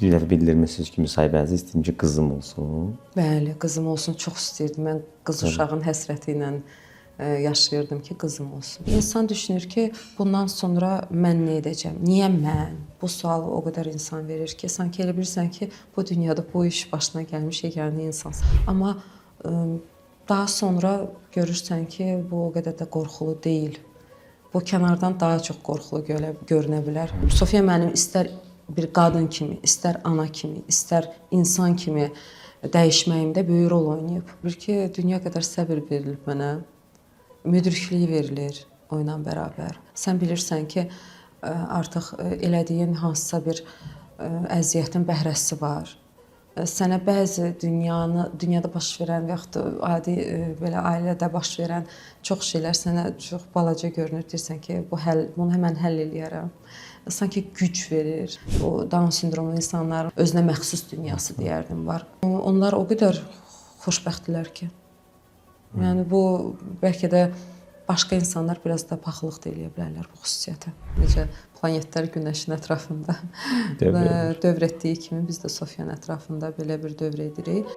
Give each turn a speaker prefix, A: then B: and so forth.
A: Bir dəfə bildirmisiniz ki, müsahibənizi istəyirəm ki, qızım olsun.
B: Bəli, qızım olsun çox istəyirdim. Mən qız uşağın həsrəti ilə yaşayırdım ki, qızım olsun. İnsan düşünür ki, bundan sonra mən nə edəcəm? Niyə mən? Bu sualı o qədər insan verir ki, sanki elə bilirsən ki, bu dünyada bu iş başına gəlmiş yeganə insansan. Amma daha sonra görürsən ki, bu o qədər də qorxulu deyil. Bu kənardan daha çox qorxulu görünə bilər. Sofiya mənim istər bir qadın kimi, istər ana kimi, istər insan kimi dəyişməyimdə böyük rol oynayıb. Bir ki, dünya qədər səbir verilib mənə. Müdriklik verilir o ilə bərabər. Sən bilirsən ki, artıq elədiyin hansısa bir əziyyətin bəhrəsi var. Sənə bəzi dünyanı, dünyada baş verən və yaxud da adi belə ailədə baş verən çox şeylər sənə çox balaca görünür. Deyirsən ki, bu həll, bunu həmən həll eləyərəm. Sanki güc verir. O Down sindromlu insanların özünə məxsus dünyası deyərdim var. Onlar o qədər xoşbəxtdilər ki. Yəni bu bəlkə də başqa insanlar biraz da paxıllıq da eləyə bilərlər bu xüsusiyyətə. Necə planetlər günəşin ətrafında
A: Dövr edir.
B: Dövr etdiyi kimi biz də Sofiyanın ətrafında belə bir dövr edirik.